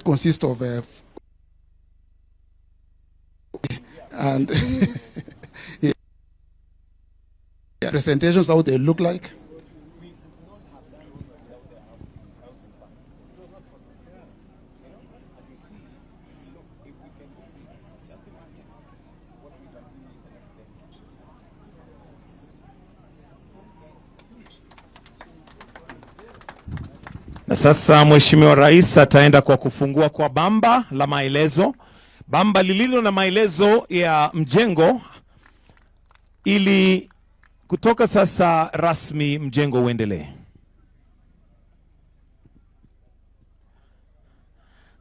Consists of and yeah, presentations, how they look like. Na sasa Mheshimiwa Rais ataenda kwa kufungua kwa bamba la maelezo, bamba lililo na maelezo ya mjengo, ili kutoka sasa rasmi mjengo uendelee.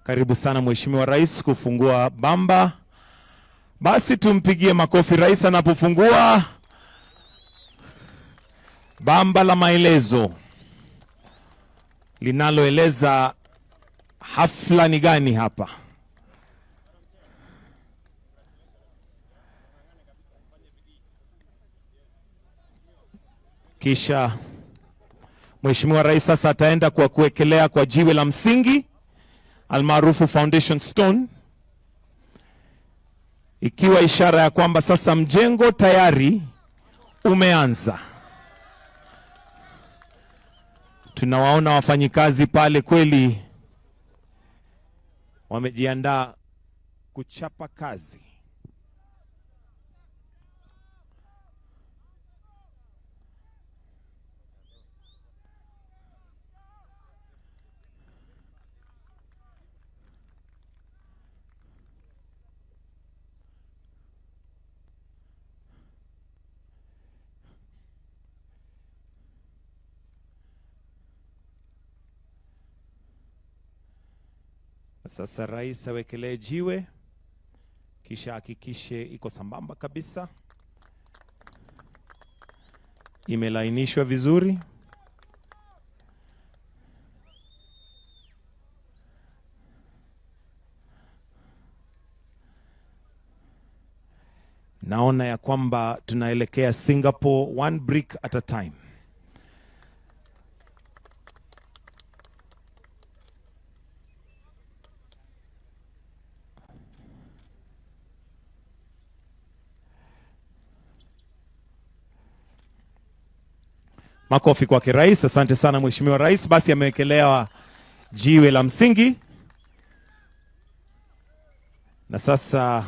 Karibu sana Mheshimiwa Rais kufungua bamba. Basi tumpigie makofi rais anapofungua bamba la maelezo linaloeleza hafla ni gani hapa. Kisha Mheshimiwa Rais sasa ataenda kwa kuwekelea kwa jiwe la msingi almaarufu foundation stone, ikiwa ishara ya kwamba sasa mjengo tayari umeanza. Tunawaona wafanyikazi pale kweli wamejiandaa kuchapa kazi. Sasa rais awekelee jiwe, kisha hakikishe iko sambamba kabisa, imelainishwa vizuri. Naona ya kwamba tunaelekea Singapore one brick at a time. Makofi kwake rais. Asante sana Mheshimiwa Rais. Basi amewekelewa jiwe la msingi na sasa